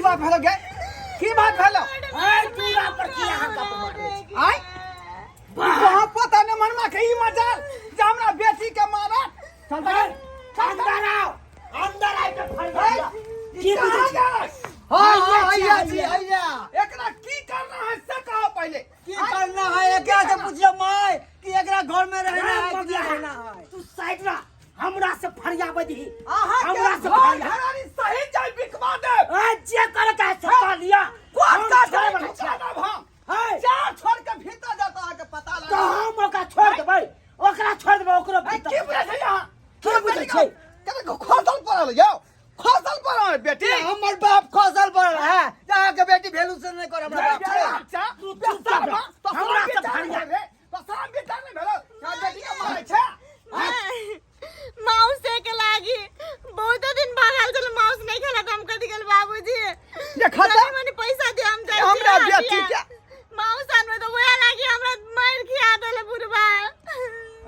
बात भेलो गे? की बात भेलो? ए दूरा पर की अहाँ गप मारै छी? आय वहाँ पता नहीं मनमा के ई मजाल जे हमरा बेटी के मारत। चल त चल। अंदर आओ, अंदर आबि के फरिया। की बुझै छी? हाँ हैया हाँ छी, हैया छी हैया। हैया। एकरा की करना है से कहो पहले। की करना है एकरा से पूछियो माय कि एकरा घर में रहना है कि नहीं रहना है। तू साइड रह, हमरा से फरियाबै दही। अहाँ के हमरा से घर फरिया। घरारी सही जाय बिकवा दे। ए जे करे के है से कर लिया। कोर्ट हम का छोड़े जाय वाला ठुकरा छियै। देब हम। है चार छोड़ के भीतर जाता अहाँ के पता तऽ लगा। हम ओकरा छोड़ देबै, ओकरा छोड़ देबै, ओकरो ए, भीतर। की बुझै छै अहाँ? की बुझै छै? कते खसल पड़ल यौ, खसल पड़ल बेटी। हमर बाप खसल पड़ल है, अहाँ के बेटी भेलू से नहीं कर हमरा बाप के। अच्छा, तू चुप कर जा। हमरा हमरा से फरिया। तो शाम विचार नहीं भेलो ना बेटी के मारै छै। माउस के लागी बहुत दिन भागल छल, माउस नहीं खेला त हम कथी गेल बाबूजी। देखा त। तनी मनी पैसा दे, हम जाइ हमरा छियै बेटी हाटिया। के। माउस आनबै त वएह लागी हमरा मारि खिया देले बुढ़बा।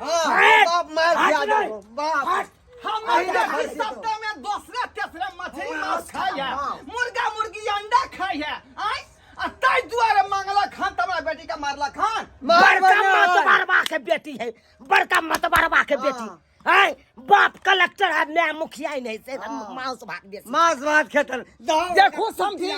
हाँ, हट! बाप मार हट दिया रे! देबो, बाप। हट! हमर आइए, बेटी खाइ छी सप्ताह में दोसरा तेसरा मछली मांस खाइ है, हाँ। मुर्गा मुर्गी अंडा खाइ है। आय आ ताहि दुआरे मांगला खान त हमरा बेटी के मारला खान। मार बड़का बना। मतबरबा के बेटी है, बड़का मतबरबा के बेटी हाँ। है। बाप कलेक्टर है, मैं मुखिया ही नहीं से मांस भात बेसी मांस भात खेतन। देखो समझी,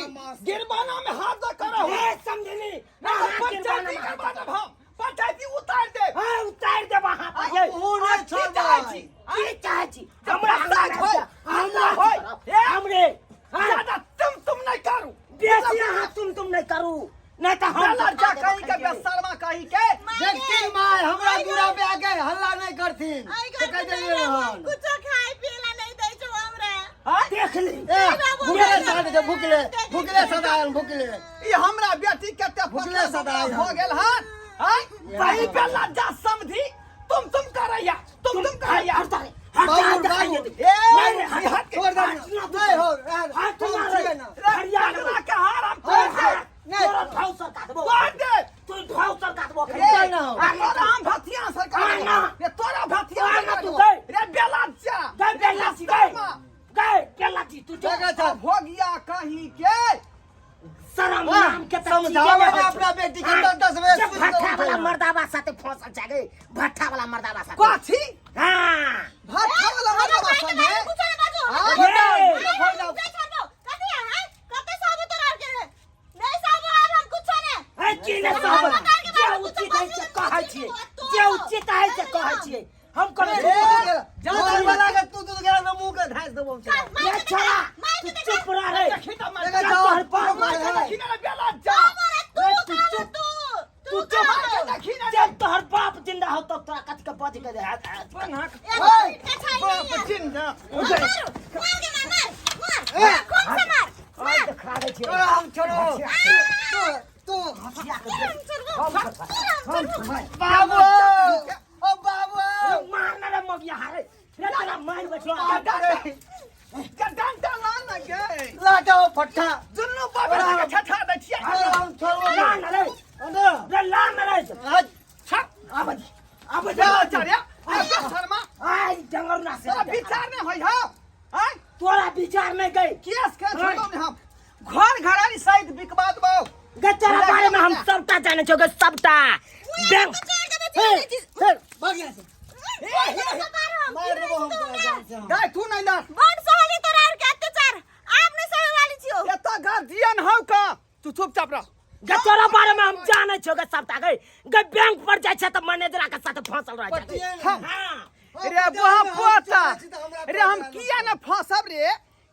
गिरबाना में हाथ दे करो। ए समझनी नहीं तो पंचायती करवा देब हम, पंचायती उतार दे। हां उतार देब अहाँ पर ये। ऊ नहीं की छोड़बै। चाहै छी? की चाहै छी? हमरा साथ होय, हमरा होय। होय हमरे। हाँ, ज्यादा तुम तुम नहीं करू। बेसी अहाँ तुम तुम नहीं करू, नहीं तो हम बेला जा कहीं के बेशर्मा कहीं के। देखथिन माय हमरा दूरा पे आके हल्ला नहीं करथिन आई तो घर कह में देलियै नहीं रहब, हन। कुछो खाए पिए ला नहीं दै छौ हमरा। आँय? देख ली। ए, भुखले सदा दे, भुखले भुखले सदा आयल, भुखले। ई हमरा बेटी कते भुखले पतला सदा आयल। हो गेल हन। आँय? वही बेला जा समझी तुम तुम करैया, तुम तुम करैया। हट जा, हट जा, बाबू, देखाइए बाबू। दे। ए, नहीं, नहीं, हट, हट के- छोड़ दे। हट ना, नहीं हो, हट हम ना रे। छियै ना। हरिया पगला के हार हम हाँ, तोड़ दे। नहीं। तोरा ठाउ सर काटबो। तोड़ दे। तू ठाउ सर काटबो। रे, ना हो। तोरा हम भथिया सरकार हाँ, ना। रे, तोरा भथिया हाँ, ना, सरकार तू रे। गए। रे बेला जा। गए, बेला छी, गए। गए, बेला छी, तू जो। देखै छह। हो गया कहीं के। शरम वाह, नाम के त समझावे चीजे ना नहि होइ अपना छै। बेटी के, हाँ, 10-10 बजे जे सुति भट्ठा के वाला उठै। मर्दाबा साथे फंसल छै गे, भट्ठा वाला मर्दाबा साथे। कथी? हाँ। भट्ठा वाला हमरा मर्दाबा माय के संगे? बारे में कुछो नहीं बाजू। हाँ, हमरा बताओ, ये। बताओ, बताओ। नहीं छोड़बो। कथी है, आँय? कते सहबो तोरा आर के? नहीं सहबो आब हम कुछो नहीं। ए, की नहि हमरा सहबै? मकार के जे बारे में कुछो उचित है से बाजू, कहै कुछो छियै। बाजू, जे उचित है से कहै छियै। हम कहै ए, छियै। जा वाला के तू तू गेला मुंह के धास देबो हम। चल, मार रे के छोरा, देखा, मार तू के देखा। चुप रह रे। देखी त मार देखा के जाओ, तोहर बाप मार के देखी ना रे बेला जा। मारे, तू रे, तू काला, चुप। तू। तू तू चुप। काला। मार के देखी ना रे। जब तोहर बाप जिंदा हो तब तोरा कथी के बज के दे हाथ हाथ। एक मिनट के छाई नहीं बाप है। जिंदा। मार, मार के मार, मार, मार। मार, खून से मार, मार। देखा दै छियै। तोरा हम छोड़ो। तू तू हसिया के तोरा हम छोड़बो, तोरा हम छोड़बो। बाबू, ओ बाबू। मार ना रे मगिया हारे। रे तोरा मार बैठलो। के डंडा ला ना गे। लाटा ओ फट्टा। दुनू बाप बेटा के छठा दै छियै। तोरा हम छोड़बो। ला ना रे। अंदर। रे ला ना रे। हट। छप। आब दी। आब दी। बेला जा रे। अरे शर्मा, आइ डंगर ना से। तोरा विचार नहीं होय हौ। आँय? तोरा विचार नहीं गई। केस के छोड़बो नहीं हम। घर घरारी सहित बिकवा देबौ। गे तोरा बारे में हम सबटा जाने छौ गे सबटा। बैंक छोड़ देबो, छोड़ दे चीज। भाग यहाँ से। मार देबो हम तोरा जान से हम। गाय तू नहीं लड़। बड़ सहली तोरा आर के अत्याचार। आब नहीं सहे वाली छियो। एतऽ गार्जियन हौ का, तू चुपचाप रह। गे तोरा बारे में हम जाने छौ गे सबटा गे। गे बैंक पर जाइ छै त मैनेजरा के साथ फंसल रह जाइ छै। हाँ। हां। रे बुआ पोता, रे हम किया ने फंसब रे,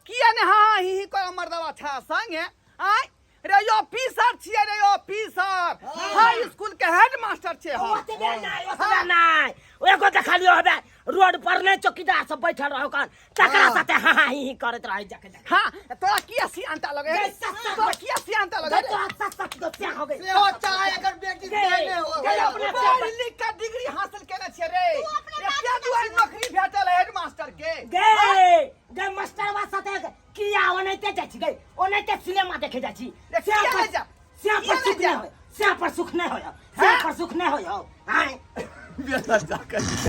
किया ने हाँ ही ही कर मर्दवा छा संगे। आय रे यो ऑफिसर छियै रे, ऑफिसर हाई स्कूल के हेड मास्टर छियै हम। ओतबे नहि, ओतबे नहि, एगो देखलियो हबे रोड पर नहि चौकीदार सब बैठल रहो कन, तकरा साथे हाँ हाँ ही ही करैत रहै जख जख। हाँ, तोरा किया सियानता लगे रे? तोरा किया सियानता लगे रे? तोरा सच सच तो क्या हो गई? सेहो चाहे एकर बेटी गे, देने हो। गे, अपने पढ़ लिख के डिग्री हासिल केने छियै रे। अपने रे बाप क्या दुआरे नौकरी भेटल हेड मास्टर के? गे गे मास्टरवा साथे किया ओनाहिते जाइ छी गे, ओनाहिते सिनेमा देखे जाइ छी। रे, किया नहि जा? श्याम किया पर नहि सुख जा? नहि होय, श्याम पर सुख नहि होय, श्याम पर सुख नहि होय। आय बेटा जा।